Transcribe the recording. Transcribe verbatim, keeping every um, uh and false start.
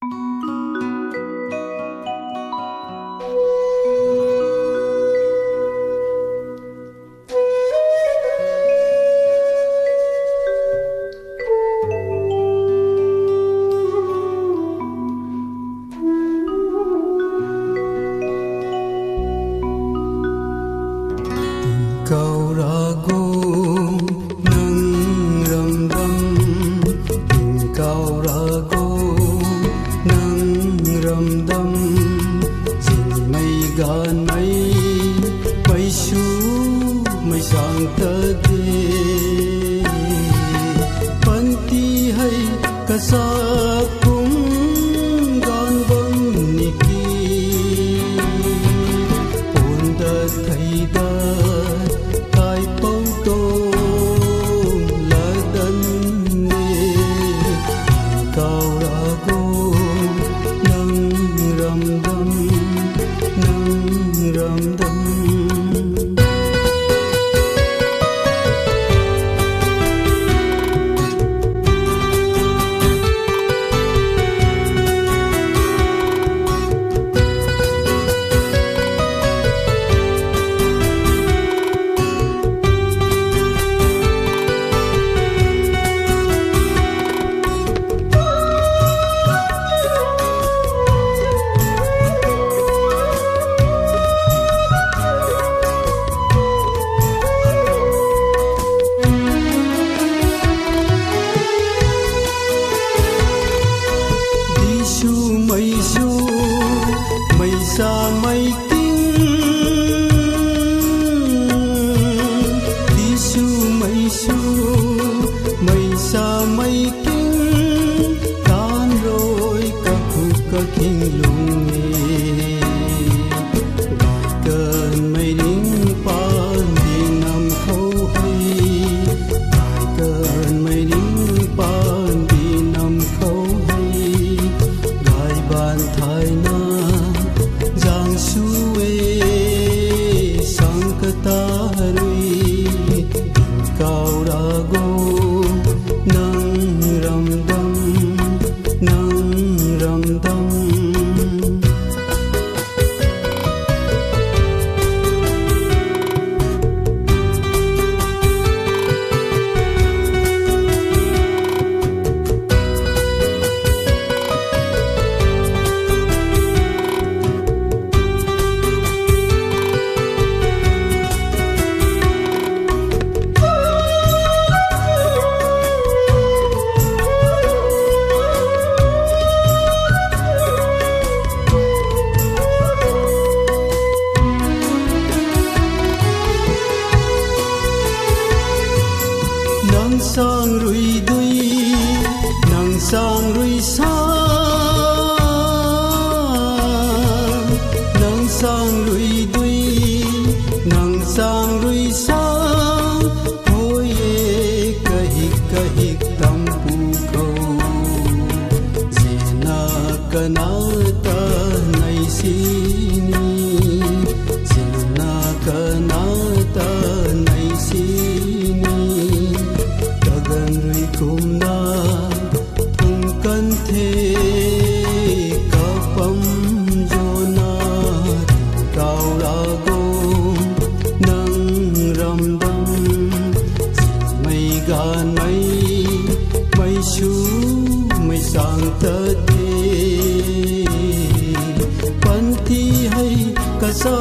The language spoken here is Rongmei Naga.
Tingkauh Ravguangc, nang ramdam. Tingkauh Ravguangc, nang ramdam. Zinmei ganvmei, mei sw, mei chang ta de. Panty hei kasa kum ganv bam ni ki, pun dat thei dat, kaipouc tuang latdanv e. Tingkauh Ravguangc, nang ramdam, nang ramdam. Di sw mei sw, mei sa mei king. Di sw mei sw, mei sa mei king. Taanv rui kakhuk kakhing lung e. Gay kanmei ning paan di nam khou hei, gay kanmei ning paan di nam khou hei, gay baanv thayna zaeng sw e, sang kata rui. Tingkauh Ravguangc, nang ramdam, nang ramdam. Nang sang rui dui, nang sang rui sa, nang sang rui dui, nang sang rui sa, hoi e kahik kahik tam pu khou. Zina kana ta nei sini, zina kana ta nei sini, kaganv rui kumna phung kan the kapam zona. Tingkauh Ravguangc, nang ramdam, zinmei ganvmei, mei sw, mei chang ta de. Panty hei kasa